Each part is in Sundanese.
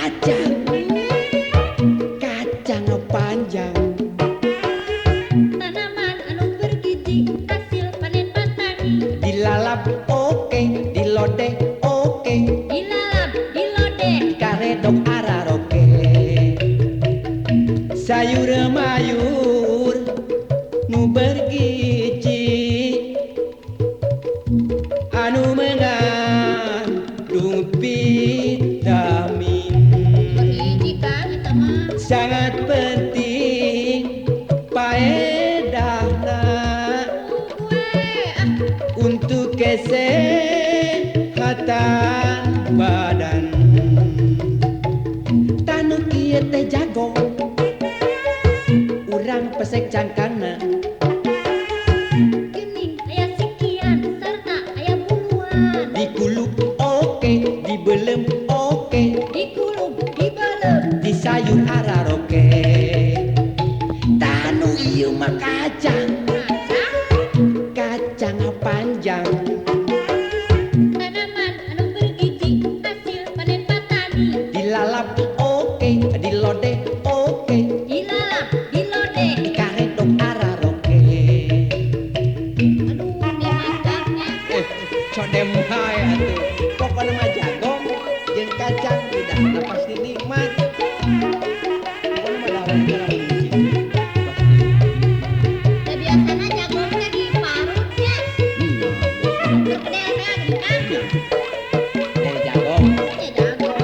Kacang kacang panjang. Tanaman anu bergizi hasil panen petani. Dilalap oke, dilodeh oke, Dilalap, dilodeh, karedok araroke. Sayur mayur nu bergizi anu mengandung vitamin. Bergizi Kang eta mah. Sangat penting paedahna We ah. untuk kesehatan badan. Tanu kieu teh jago, urang pesek cangkangna. Geuning aya sikian sarta aya buluan. Dikulup oke, dibelem oke, Dikulub, dibelem, disayur araroke. Tanu ieu mah kacang, Kacang kacang panjang. Tanaman anu bergizi hasil panen petani. Dilalap oke, dilodeh oke, Dilalap, dilodeh. Dikaredok araroke. Aduh, dimakannya. Codem wae atuh. Pokona mah jagong jeung kacang udah pasti nikmat. Pokona mah lawan lawan hiji. Pasti. Da biasana jagong teh diparut nya. Perkedel teh geuning Kang. Eh, jagong. Ya jagong.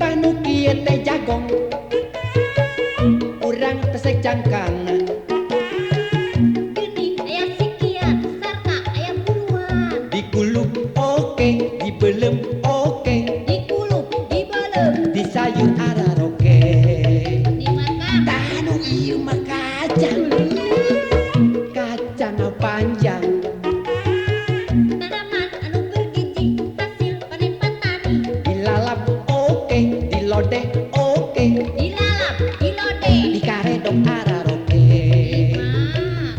Tanu kieu teh jagong, urang pesek cangkangna. Geuning aya sikian sarta aya buluan. Dikulup oke, dibelem oke, Dikulub, dibelem, disayur araroke. Nikmat Kang. Tanu ieu mah kacang, kacang panjang. Tanaman anu bergizi hasil panen petani. Dilalap oke, dilodeh oke, Dilalap, dilodeh. Dikaredok araroke. Nikmat.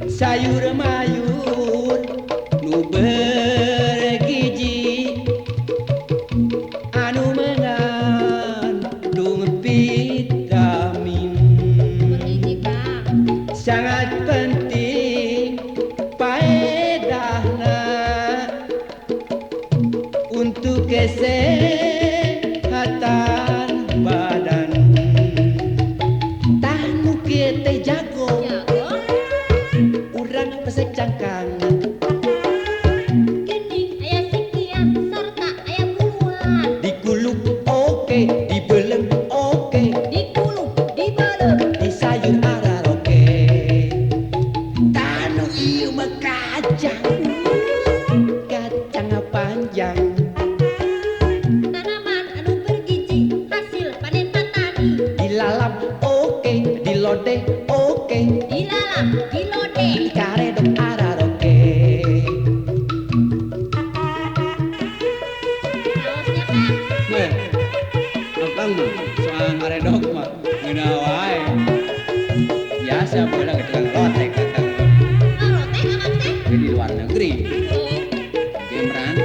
Sayur mayur nu bergizi anu mengandung vitamin. Bergizi Kang. Sangat penting paedahna untuk kesehatan badan. Tanu kieu teh jago, Jagong. Urang pesek cangkangna. Geuning aya sikian sarta aya buluan. Dikulup oke, dibelem oke, Dikulub, dibelem, disayur araroke. Tanu ieu mah kacang, kacang panjang. Tanaman anu bergizi hasil panen petani. Dilalap oke, dilodeh oke, Dilalap, dilodeh. Dikaredok araroke. Saosnya Kang. Weh, akang mah soal ngaredok mah ngeunah wae. Biasa baheula ge tukang lotek akang mah. Ngaloteh akang teh. Ge di luar negeri. Oh, Gemran.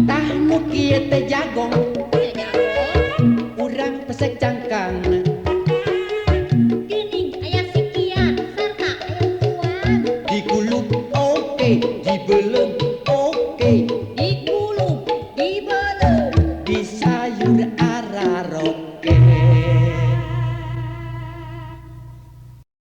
Tah nu kieu teh jagong, ya jagong. Urang pesek cangkangna. Geuning aya sikian sarta aya buluan. Dikulup oke, dibelem